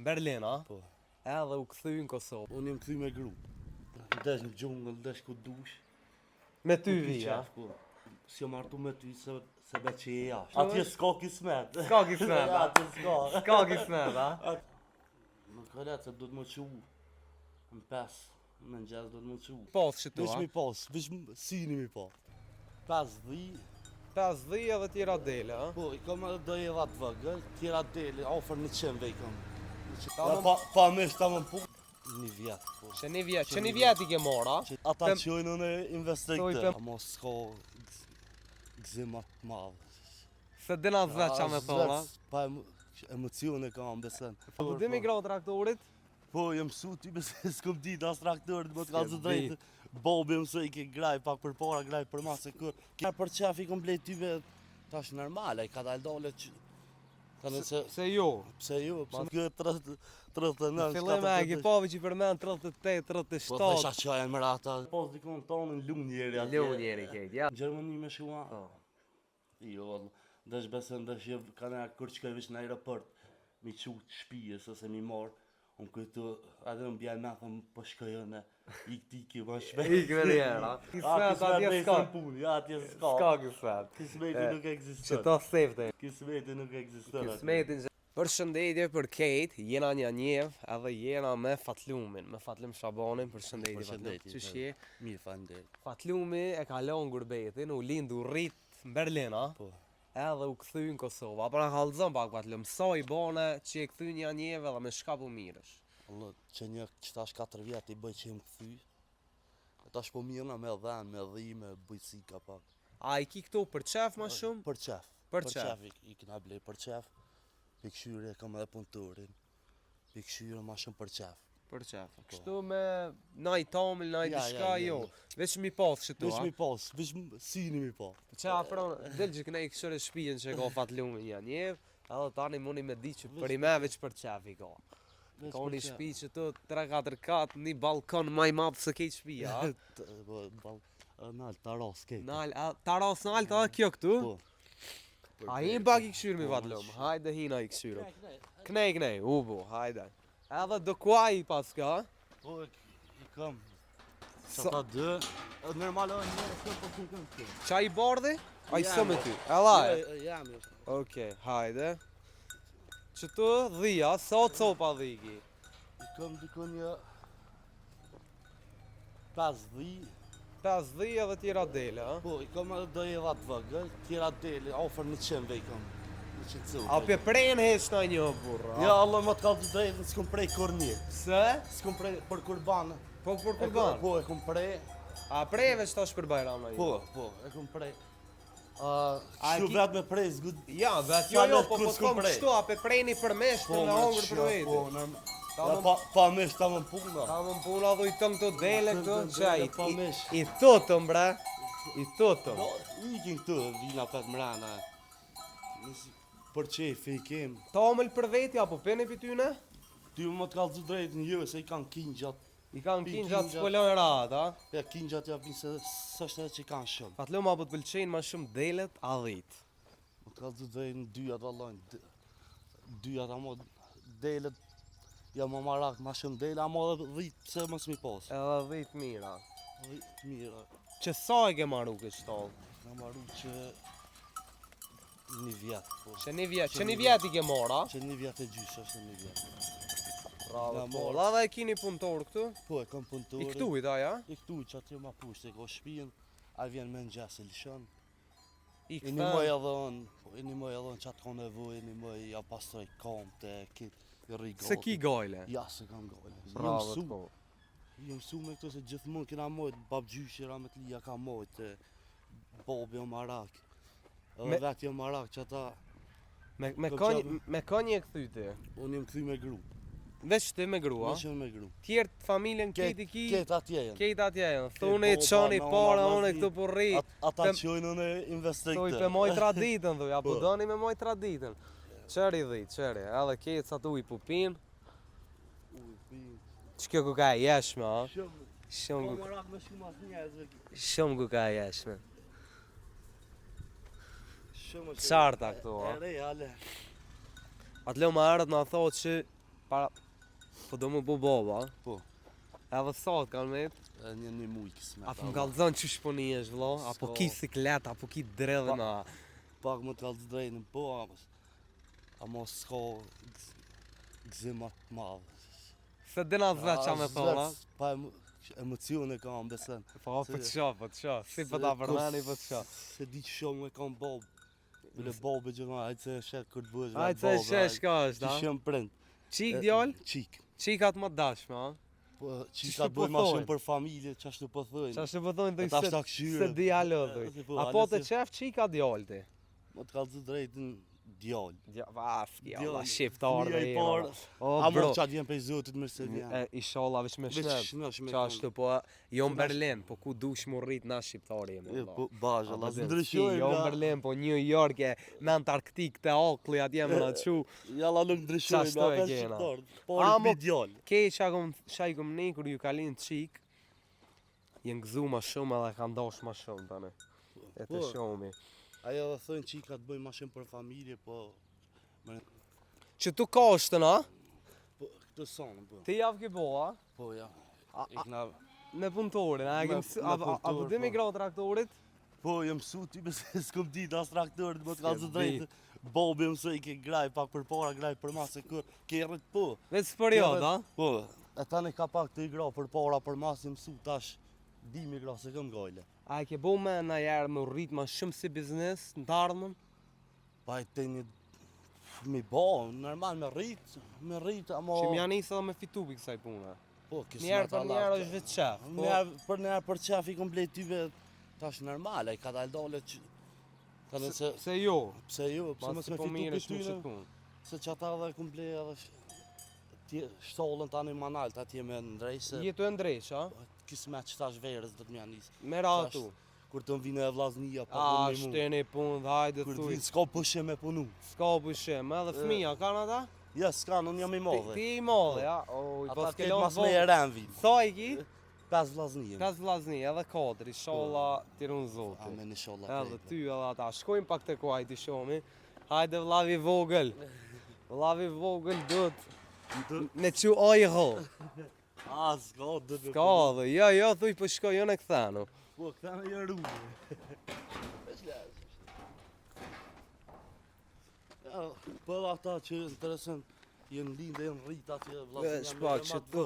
në Berlin, a? Po. Edhe u kthy në Kosovë. Unë jam kthy me gru. Desh në xhungël, desh ku dush. Me ty vi, a? Po. Si jam martu me ty se se be që je jashtë. Atje s'ka kismet. S'ka kismet, a? Atje s'ka. S'ka kismet, a? Nuk ka letë se duhet më qu në 5 në mëngjes duhet më qu. Pas që tu, Veç a? mi pas, veç syni mi pa. 5 dhi, 5 dhi edhe tjera dele, a? po i kam edhe do eva të vogël, tjera dele, afër 100 ve i kam. Ta Ja, më- pa, pa mish, ta më pu. Një vjet, po. Që një vjet, që një vjet i ke marrë, a? Që ata Pem- qojnë unë investoj Thoj këtë. pem- Amo s'ka gz- gzim atë të madh. Se din atë vetë qa me thonë, a? Pa emo- emocione kam, besen. Po di mi gra traktorit? Po, jam mësu ty bese s'kom dit as traktorit, më të ka S'ke zë drejtë. Bobi më mësoi ke graj pak përpara, graj për ma se kur. Ka për qef i kom blej ty be, tash normal, ai ka dalë dale që... Tani se, Se jo. pse jo, pse kjo 30, 39, Në fillim e ke 48. pavi që përmend 38, 37. Po thesha që janë mrata. Po dikon tonë në lun njeri atje. Lun njeri kejt, ja. Në Gjermani me shua. Po. Jo, valla. Desh besën, desh jo, ka në kur shkoj veç në aeroport, mi qu të shtëpisë ose mi marr, unë këtu, edhe më bjen me thëm, po shkoj unë, ik ti ki ma shpejt. Ik me njerë, a? A, Kismet kismet atje nejse s'ka. në punë, ja, atje s'ka. S'ka kismet. Kismeti E, nuk Që ekziston. ta sefte. Kismeti nuk ekziston. atje. Kismetin që... Përshëndetje për Kate, jena një njev edhe jena me Fatlumin, me Fatlum Shabanin, përshëndetje Fatlum. Përshëndetje, Qysh je? Mirë, faleminderit. Fatlumi e ka lënë gurbetin, u lind u rrit në Berlin, a? Po. Edhe u kthy në Kosovë. Apo na kallzon pak Fatlum, sa i bone që e kthy një njev edhe me shka po mirësh. Allah, që një që tash 4 vjet i bëj që jem kthy. E tash po mirëna me dhen, me dhi, me bujqësi ka pak. A i ki këto për qef ma shumë? Për qef. Për Për qef. qef i, i kena blej për qef. Pikëshyre kam edhe punëtorin. Pikëshyre ma shumë për qef. Për qef. Kështu me naj tamël, naj Po. Ja, diçka, ja, ja, jo. ja. Veç mi pas që tu, Veç a? mi pas, veç m- syni mi pa. Që afron, del që kënej këshyre shtëpinë që ka Fatlumi një njev, edhe tani mundi me di që për i me veç për qef i ka. Veç Ka për një qef. shtëpi që tu 3-4 kat, një balkon më i madh se kejt shtëpia, a? T- Po, bal, nal, taras kejt. Nal, a, taras nalt, a kjo këtu? Po. A hin pak i këshyr mi Po, Fatlum, ma hajde hina i këshyrëm. Knej, knej, u bu, hajde. Edhe do kuaj pas ka, Po, i i kam. Sa- Sa ta dë, e, normal edhe një s'kam po si kam këtu. Qa i bardhi? A i Jam, së me po. ty? Edhe e? Jo, Jam, jo. Okej, hajde. Që tu dhia, sa copa dhi ki? I kam dikon një 5 dhi, 5 dhi edhe tjera dele, a? po i kam edhe do eva të vogël, tjera dele, afër 100 ve i kam. 100 copë. A pe pren heq në një burra? Ja, Allah më të ka të drejtën, s'kum prej kur një. Pse? S'kum prej për kurban. Po për E kom- kurban. Po, e kum prej. A preve që tash për Bajram në Po, po, e kum prej. A, A e kështu ki- vetë me prej, zgud... Ja, vet, jo, Sa jo, let po kur po s'kum kom prej. kështu, a pe preni për mesh Po, për me më hongër për qia, vete. Po, norm... Ta Ja, më- pa, pa mish, ta më puna. Ta më puna dhe i tëng këto dele këto, Tëng qa dele, i, pa i, mish. i tutëm bre, i tutëm. Po, ikin këtu, vina pet mrena. Nëse Për qefi i kem. Tamël për veti, apo peni për tyne? Ty më të kallzu drejtën, jo, se i kanë kingjat. I kanë Pi kingjat kingjat. s'po lënë rahat, a? Ja, kingjat ja vinë se s'është edhe që kanë shumë. Fatlum, apo të pëlqejnë ma shumë delet, a dhit? Më të kallzu drejtën, dyjat vallajnë. Dyjat amo delet ja më marak ma shumë dele, amo edhe dhit pse mos mi pas. Edhe dhit mira. Dhit mira. Që sa e ke maru këtë shtallë? Na maru që një vjet, po. Që një vjet, Që që një një vjet i ke marrë, a? Që një vjet e gjysë është një vjet. Bravo, Na po. marrë. Edhe e kini punëtor këtu? Po, e kam punëtorin. I këtu i da, ja? I këtu që aty ma poshtë e ka shtëpinë, ai vjen me mëngjes e lëshon. I I kthen. nimoj edhe unë, po, i nimoj edhe unë qatë ka nevojë, i nimoj ja pastroj kamët e kit, i rri gati. Se ki gajle. Ja, se kam gajle. Jam Bravo, mësu, po. jam mësu me këto se gjithmonë kena mojt, babgjyshi rahmetlia ka mojt, e, babi o marak. Edhe Me- vetë jam marak që ata, Me, me, Kom konj, qatë- me konj e kthy ti? unë jam kthy me gru. Veç ti me grua. Veç jam me gru. Tjerët familjen kejt i ki, Ket atje janë. kejt atje janë. Thune baba, çoni nana, para, unë vllazni. këtu po rri. At, ata Pem- qojnë unë investoj Thuj këtë. pe moj traditën, thuj, apo Po. doni me moj traditën. Qëri dhi, qëri, edhe kejt sa tu i pupin. Ujë, pin. Që kjo ku ka e jeshme, a? Shumë, Shumë po ku, marak me shumë as njerëzve. shumë ku ka e jeshme. Shumë është. Qarta këto, a? E re, ale. Atë lë më herët na thotë që Para, po do më bo baba. Po. Edhe sa të kanë met? E një një muj kismet. A po më kallzon qysh po nihesh vëlla? Apo ki siklet, apo ki dredhë na? Pak më të kallzoj drejtën, po, ama ama s'ka gëzim ma të madh. Se din as vetë ça me thonë, a? Pa emocione kam besën. Po, po të shoh, po të shoh. Si po ta përmeni, po të shoh. Se di që shumë e kam babë. Bile babë gjithmonë, hajtë se e sheh kur të bëhesh vetë Hajtë se e sheh shka është, a? Që shumë prind. Çikë djalë? Çikë. Çikat më dashme, a? Po, çikat bëjnë ma shumë për familje, qashtu po thojnë. Qashtu po thojnë, dhe se, se di alo, thuj. Po, a po të qef çika djalë ti? Më të kallzu drejtën, djalë. Djalë, va, djalë, shqiptar dhe i parë. O, A mo qa vjen prej Zotit mirë se vjen. E, ishallah veç me shnet. Qashtu po, jo në Berlin, po ku dush mu rrit na shqiptari jemi. E, po, bazë, Allah, ndryshojmë. Jo në Berlin, po New York e në Antarktik të aklli atje me na çu. Jalla nuk ndryshojmë, na veç shqiptar. Po, mi djalë. Ke qa kom, qa i kom ni kur ju ka lind çik, Janë gëzu ma shumë edhe kanë dash ma shumë tani. E të po, shomi. Ajo edhe thojnë çikat bëjnë ma shumë për familje, po... Që tu ka është, na? Po, këtë sonë, po. Ti javë ki bo, a? Po, ja. A, a, me punëtorin, a, me, a, a, a, po di me grah traktorit? Po, jam mësu ty se s'kom ditë as traktorit, më të kallzu drejt. Babi më mësoi ke grah pak përpara, grah përmas se kur kerret po. Veç për jo, da? Po, e tani ka pak të i grah përpara, përmas jam mësu tash di mi grah se kom gajle. A e ke bo me najherë me rrit ma shumë si biznes në të ardhmen? Pa e të një mi bo, normal me rrit, me rrit, ama... Që m'ja nisë edhe me fitu pi kësaj pune. Po, kismet Njerë për njerë është vetë qef. Po. Njerë për njerë për qef i kom blej tybe, tash normal, ai ka dalë dale që... Tani se... Pse jo? Pse jo, pse mos me po fitu për tyne? Se që ata edhe kom blej edhe shtallën tani ma nalt atje me ndreq se... Jetu e ndreq, a? Po, kismet që tash verës do të m'ja nis. Me ratu. Kur të më vinë e vllaznia pa A, punë mu. shteni punë, dhe hajde Kur të vinë s'ka pushim me punu. S'ka pushim, edhe fëmija, kanë ata? Ja, s'kan, unë jam i madhi. Ti i madhi, ja? O, i Ata ketë mas me e rënë vinë. Sa i ki? Pesë vllazni. Pesë vllazni, edhe katër, ishallah t'i run Zoti. Amen, ishallah. Edhe ty edhe ata. Shkojmë pak te kuajt i shomi. Hajde vllavi vogël. Vllavi vogël duhet me çu ajho. A, s'ka, do të S'ka, dhe, jo, jo, thuj, po shkoj, jo në kthenu. Po, kthenu jo rrugë. Ja, po edhe ata që interesën, janë lindë, janë rritë atje, vllazën janë pak, që të...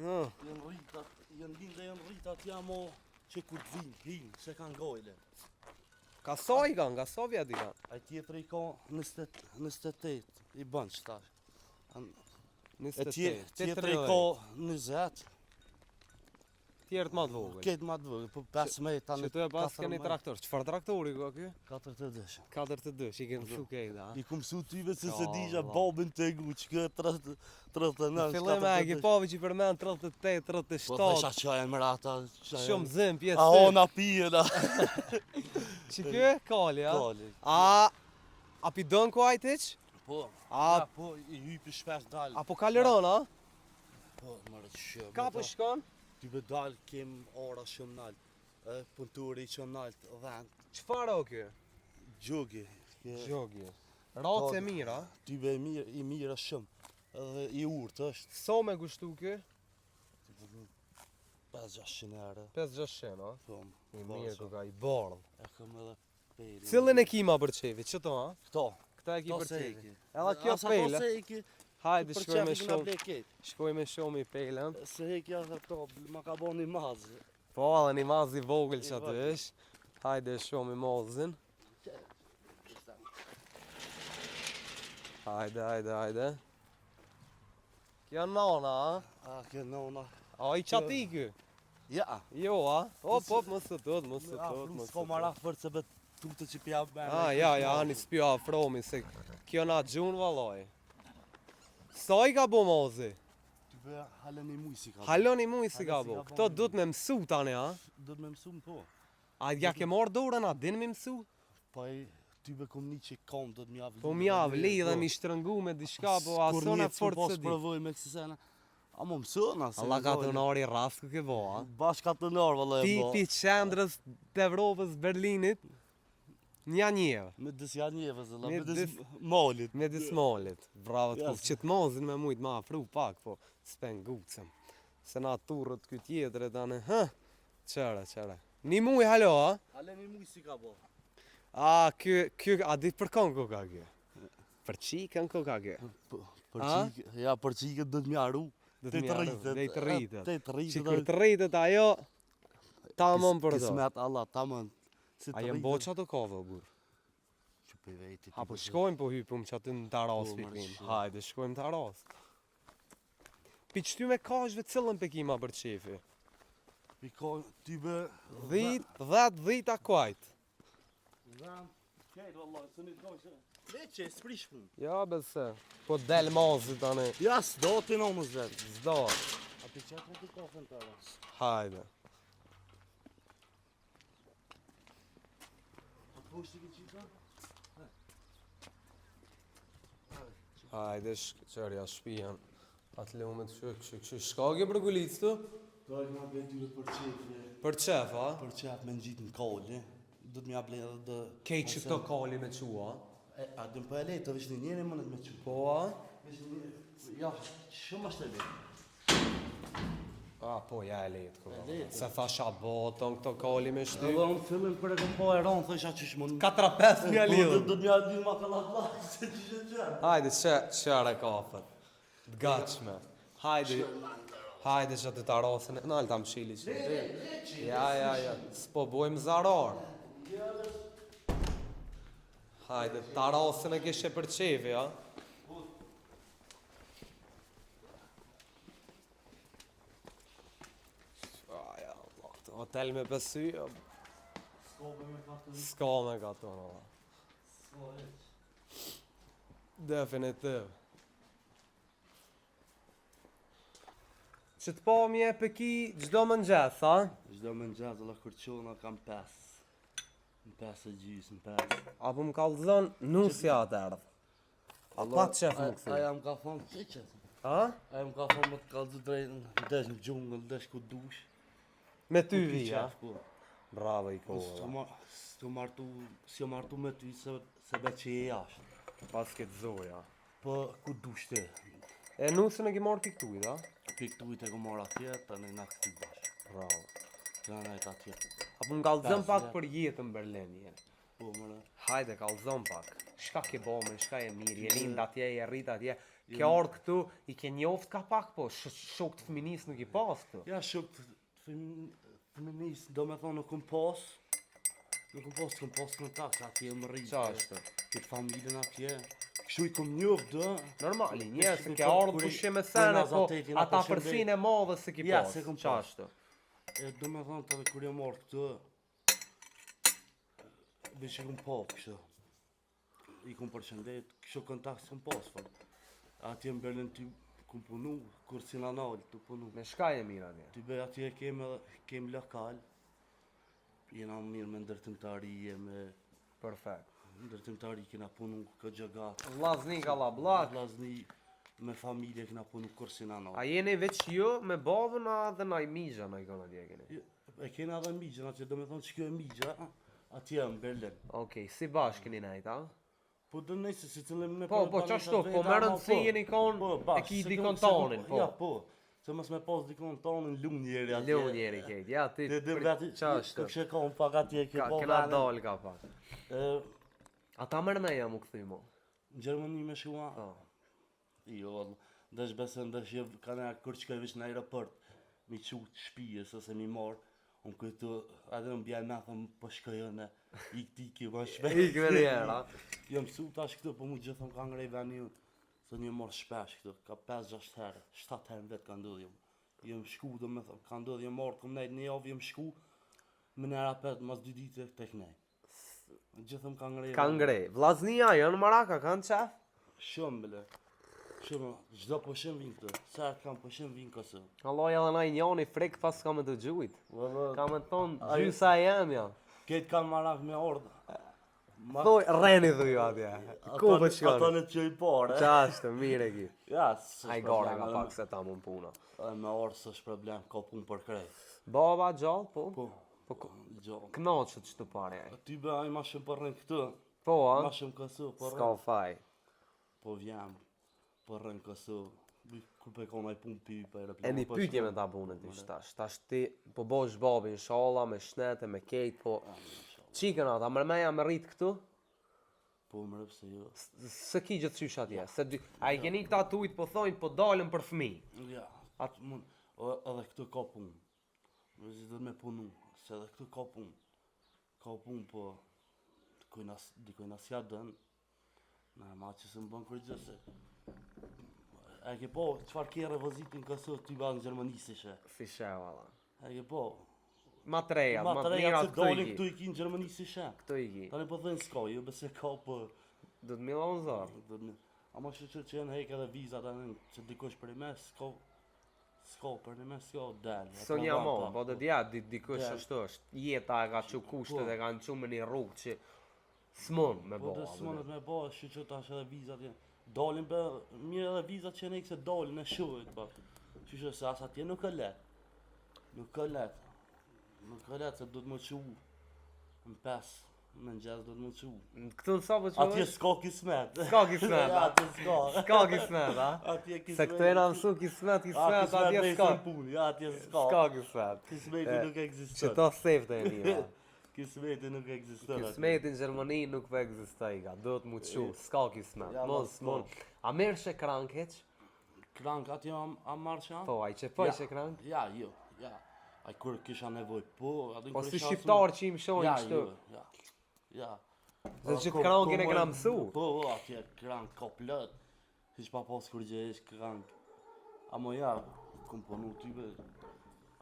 Janë rritë, janë lindë, janë rritë atje, amo që kur të vinë, hinë, se kanë gojle. Ka sa i kanë, ka sa vjet i kanë? Ai tjetri i ka 28, i bën që tash. 28, tjetri i ka 20. Tjerët ma të vogël. Këtë ma të vogël, po 15 tani. Që tu e pas keni traktor. Çfarë traktori ka ky? 42. 42, që i ke mësu kejt, a? I kum mësu tyve se se disha babin të gu, që kë 39, Fillim e ke pa që përmend 38, 37. Po thesha që janë mrata. Shumë zëm pjesë. A ona pije, na. Që ky kali, a? Kali. A A pi don kuajt hiç? Po. A po i hypi shpesh dal. A po kalëron, a? Po, më shumë. Ka po shkon? Ty be dal kem ora shumë nalt. E punëtori që nalt dhent. Çfarë o ky? Gjogi. Gjogi. Racë e mirë, a? Ty be mirë, i mirë është shumë. Edhe i urtë është. Sa me kushtu ky? 5-600 euro. 5-600, a? Po. I mirë koka, i bardhë. E kam edhe pelën. Cilën e ki ma për qefi, që to, a? Këto. Këta e ki për qefi. Edhe kjo pele. Se e ki. Hajde, shkoj me shumë. Shkoj me shumë i pelën. Se e ki edhe këto, ma ka bo një mazë. Po, edhe një mazë i vogël që aty është. Hajde, shumë i mazin. Hajde, hajde, hajde. Kjo nona, a? A, kjo nona. A, i qati ky? Ja. Jo, a? Op, op, mos të tut, mos të tut, mos të tut. S'ka marah për se bet tutë që pja bërë. A, ja, ja, ani s'pja afromi, se kjo na gjun vallaj. Sa i ka bo mazi? Ty be hala një muj s'i ka bo. Hala një muj s'i ka bo. Këto duhet me mësu tani, a? Duhet me mësu më po. A ja ke marrë dorën, a din me mësu? Po e ty be kom një që kom, do të mjav Po mjav li dhe mi shtrëngu me diçka, po asona fort se di. Kur provoj me kësi sene. A mo mësona se. Allah ka të nari rast ku ke bo, a? Bash ka të narë, valla e bo. Ti pi qendrës të Evropës, Berlinit. Në Janjevë. Midis Janjevës, vëlla, Midis- midis malit. Midis malit. Bravo të Ja, kuftë. Qëtë mazin me mujt ma afru pak, po s'pen gucëm. Se na turrët ky tjetër e tani, hë? Qëre, qëre. Një muj halo, a? Ale një muj si ka bo. A, ky, ky, a di për kon ku ka ky? Për qikën ku ka ky? Për A? qikë, ja, për qikën do të mjaru. Do Te të të mjaru, rritet. Dhe i të rritet. Te të rritet. Që kur të rritet ajo, tamam për to. Kismet Allah, tamam. Si A të jem rritet. bo që ato kave, o burr? Që për veti. Ha, po shkojmë po hypum që aty në taras Po, po marrë krim. shë. Hajde, shkojmë taras. Pi qëty me kashve cilën pe kima për qefi? Pi ka, ty be... Dhit, dhet, dhit a kuajt. Dhem, kejt, valla, se një të që... Le që, s'prish punë. Ja, bese. Po del mazi tani. Ja, s'do ti në mos vetë. S'do. A ti qatë me ti kafen të ara? Hajde. A po është i ke qika? Hajde, qërja, shpijan. Atë lumet kështu, kështu, kështu. Shka ke për gulicë tu? Do e këna ble dyre për qef, Për qef, a? për qef me ngjit në kole. Do të mja ble edhe do... Kej që këto kali me qua? E, a dëm po e lehtë, veç një njeri mundet me qu. Po, a? Veç një... Ja, shumë është e lehtë. A, po, ja e lehtë, ko. E lehtë. Se thasha boton këto kali me shty. Edhe unë fillim kur e kom po e ronë, thësha qysh mund... 4-5 një Po, lidhë. Do të mja lidhë ma kallat se qysh e qenë. Hajde, që, qëre kafet. Të gatshme. Hajde, hajde që të tarasën e nalë ta mshili që. Ja, ja, ja, s'po bojmë zarar. Hajde, tarasën e kishe për qefi, a? Aj, Allah, këtë hotel me pësy, jo, S'ka be me katër, s'ka me katon, Allah. s'ka hiç. Definitiv. Që të po mje e ki çdo mëngjes, a? Çdo mëngjes valla kur çona kam 5. Në 5 e gjysë, në 5. Apo më kallëzon nusja atë erdh. A pa të qef më A kthy. jam ka thonë, që që? A? A jam ka thonë më të kallëzu drejtën, desh në xhungël, desh ku dush. Me ty Ku ki vi, a? qef, ku. Bravo i Po, kohë. S'tu ma- S'tu martu, s'jo martu me ty se, se be që je jashtë. Pas këtë zoja. Po, ku dush ti? E nusën e ki marrë piktuj, da? Piktujt e ku marr atje, tani na këty bashkë. Bravo. Kena nejt atje. Apo më kallëzon Pesë pak vjet. për jetën në Berlin, je. Po, mëre. Hajde, kallëzon pak. Shka ke bo me, shka je mirë, je lind atje, je rrit atje. Ke ardhë këtu, i ke njoft ka pak, po shok të fëminis nuk i pas këtu. Ja, shok të fëminis, do me thonë nuk kum pas, nuk kum pas, kum pas kontakt, se atje më rritë. Qa është? Këtë familjen atje, kështu i kum njoft do. Normali, njerëz se Kur- ke ardhur kur i- pushim me kur sene, na po zatetin, apo ata shëndet. përsinë e madhe se ki Ja, pas. se kom Qa pas. është? E do me thonë edhe kur jam marrë këtë, veç i kum pa kështu. I kum përshëndet, kështu kontakt s'kum pas, po. Atje në Berlin ty kum punu, kur si na nal tu punu. Me shka je mirë atje? Ty be atje kem edhe kem lokal. Jena mirë me ndërtimtari, me Perfekt. ndërtimtari kena punu këtë gjë gatë. Vllazni ka llabllak. Vllazni me familje kena punu kur si na nal. A jeni veç ju me babën a dhe naj mixha naj kon atje keni? Jo, E kena edhe migjën atje, do me thonë që kjo e migja, atje në Berlin. Okej, si bashkë keni nejt, a? Po do nëse si cilën me Po, po, qashtu, po me rëndësi jeni kon, e ki se dikon kom- se kom- tonin, po. Ja, po. Se mos me pas dikon tonin, lum njeri atje. Leu njeri kejt, ja ti. Ti dy për- veti, Qa është? Kështë ka unë pak atje, ke Ka, po kena venin. dal ka pak. E, Ata merr me jam u kthy mo. Në Gjermani me shua? Po. Jo, valla. Ndesh besën, ndesh jo, ka në kur shkoj veç në aeroport, mi qu të shtëpisë ose mi marr, unë këtu, edhe më bja me thëm, po shkoj unë, ik ti ki, ma shpejt. Ik me njëherë, a? Jam mësu tash këtu, po mu gjithë më ka ngrej veni unë, se një marr shpesh këtu, ka 5-6 herë, 7 herë në vetë ka ndodhë jam. Jam shku, do me thëmë, ka ndodhë, jam marrë, kom nejt një javë, jam shku, më në rapet, mas 2 ditë tek nej. Gjithë më ka ngrej. Ka veni. ngrej. Vllaznia janë maraka, kanë qef? Shumë bile. Shumë, çdo pushim vin këtu. Sa herë kam pushim vin Kosovë. Allah edhe naj njani frek pas ka me të gjujt. Valla, Ka me thonë, Ai- gjysa e jem ja. Këtë kanë marak me ardh. Ma, Thoj, rreni thuj atje. Ku po Ata shkon? në të qoj pare. Qa është, mirë e ki. Ja, s'është Ai gara problem, ka edhe pak se ta mund puna. me- edhe Me ardh s'është problem, ka punë për krejt. Baba gjallë, po? Po. Po ko- Gjo. Knaqet që të pare ai. Ty be ai ma shumë po rrën këtë, Po, a? ma shumë Kosovë po S'ka rrën. faj. Po vjam, po rrën Kosovë. Bi- Kur pe ka naj punë pi pa aeroplan. E një po pyetje shkon. me ta bunën ti tash. Tash ti po bosh babin inshallah me shnete me kejt, po çikën ata mërmeja me rrit këtu? Po më pse jo. S- Se ki gjithësysh atje, se dy, a i keni këta tujt po thojnë po dalën për fëmijë. Ja, At- mund, o, edhe këtu ka punë. Vezi do me punu, se edhe këtu ka punë. Ka punë, po dikujna dikujna s'ja dën. Na ma që s'më bën kur gjë se. E ke po, çfarë kere vozitin në Kosovë ty ba në Gjermani si she. Si she valla. E ke po. Ma të reja, Ma ma të të reja mira që këtu i dolin ki. këtu i ki në Gjermani si she. Këtu i ki. Tani po thënë s'ka, jo bese ka, po Do të millon zor. do të Ama që që që janë hek edhe vizat tani që dikush për i mes, s'ka s'ka për i mes, s'ka del. e Sonja provon mo, pak, po të dja, di, dikush Del. ashtu është. Jeta e ka çu kushtet Po. e kanë çu me një rrugë që s'mon me Po bo. dhe a s'mundet me bo, që që tash edhe vizat janë. Dalin be, mirë edhe vizat që janë se dalin e shohit pak. Që që se as atje nuk e let. Nuk e let. Nuk e let se duhet më çu. Në 5 në mëngjes duhet më çu. Në Këtu në sa po Atje çohesh? s'ka kismet. S'ka kismet, Ja, a? atje s'ka. S'ka kismet, a? Atje kismet. Se këtu jena mësu kismet, A, kismet, atje nesër s'ka. në punë, ja, atje s'ka. S'ka kismet. Kismeti E, nuk Që ekziston. to sefte e nira. Kismeti nuk ekziston. atje. Kismeti në Gjermani nuk po ekzistoj ka, duhet mu çu, s'ka kismet. Ja, Mos, s'ka. mon. A merr she krank heq? Krank atje am, am marrë që am? Po, ai që po Ja. ishe krank? Ja, jo, ja. Ai kur kisha nevojë, po, aty Po kur si isha shqiptar që i mshojnë Ja, kështu. jo, ja. Ja. Se gjithë Ko- krankin e ko kena moj- mësu. Po, po, atje krank ka plot. Hiç pa pas kur gjë ish krank. Amo ja, kum punu ty be.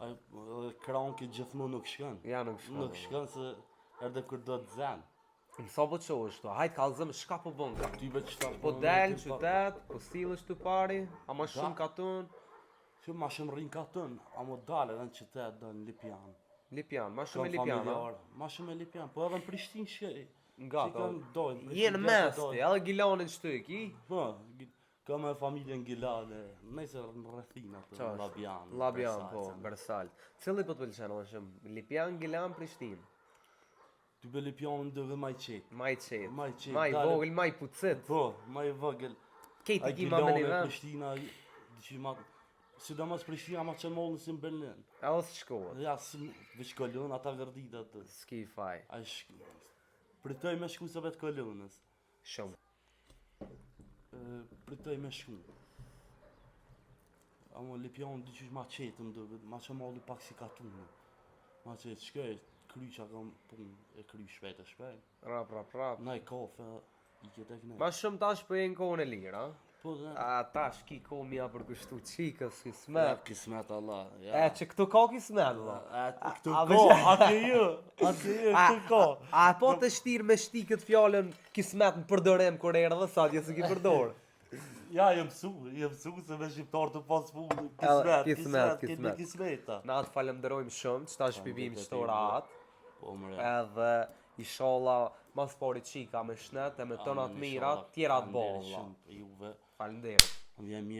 Ai edhe kranki gjithmonë nuk shkon. Ja, nuk shkon. Nuk shkon se erdhe kur do të zën. Në sa po çohesh këtu? Hajt kallzëm çka po bën ka. Ty be çfarë Po del në qytet, po sillesh të pari, ama shumë katun, Që ma shumë rrin katun, amo dal edhe në qytet, do në Lipjan. Lipjan, ma shumë Kam e Lipjan, a? familjar, Ma shumë e Lipjan, po edhe në Prishtinë shkoj. Nga Që to. kam dojnë, Je në mes ti, edhe Gilanin shty, ki? Po, kam e familjen Gilane, nëse në rrethina të Qa është? Labian. Labian, po, Bersal, Bersal. Cilli po të pëlqen më shumë? Lipjan, Gilan, Prishtinë. Ty be Lipjan më duket ma i qetë. Ma i qetë. Ma i qetë, Ma i dale. vogël, ma i pucit. Po, ma i vogël. Kejt Ai i ki ma me një Gilane, vend. Prishtina, diçi ma sidomos Prishtina ma që mollën si në Berlin. Edhe s'shkohet. Ja, si, veç kolon ata gërdit atë. S'ki faj. Ai shk... Pritoj me shku se vetë kolonës. Shumë. E, Pritoj me shku. Amo Lipjan diçish ma qetë më duket, ma që molli pak si katuni. Ma qetë, shkoj, kryqa kam punë, e kry shpejt e shpejt. Rap, rap, rap. Naj kafe, i ke tek ne. Ma shumë tash po je në kohën e lirë, a? Po dhe, A tash ki kohë mja për kështu çikës, ja, kismet. kismet Allah, ja. E që këtu ka kismet, valla. A, këtu a, ka, veç- atje jo, atje jo, A, këtu ka. a, a po të shtirë me shti këtë fjalën kismet në përdorim kur erdhe, sa dje s'e ki përdor. Ja, jam mësu, jam mësu se me shqiptar të pas punë, Edhe, kismet, kismet, kismet, kismet. kemi kismeta. Na të falenderojmë shumë, që tash pipim Faleminderit qëto juve. rahat, Po, mre. edhe inshallah mas pari qika me shnet e me tona të Amin, mira, inshallah. tjera të Faleminderit bo, valla. Shumë juve. Faleminderit. Më vjen mirë.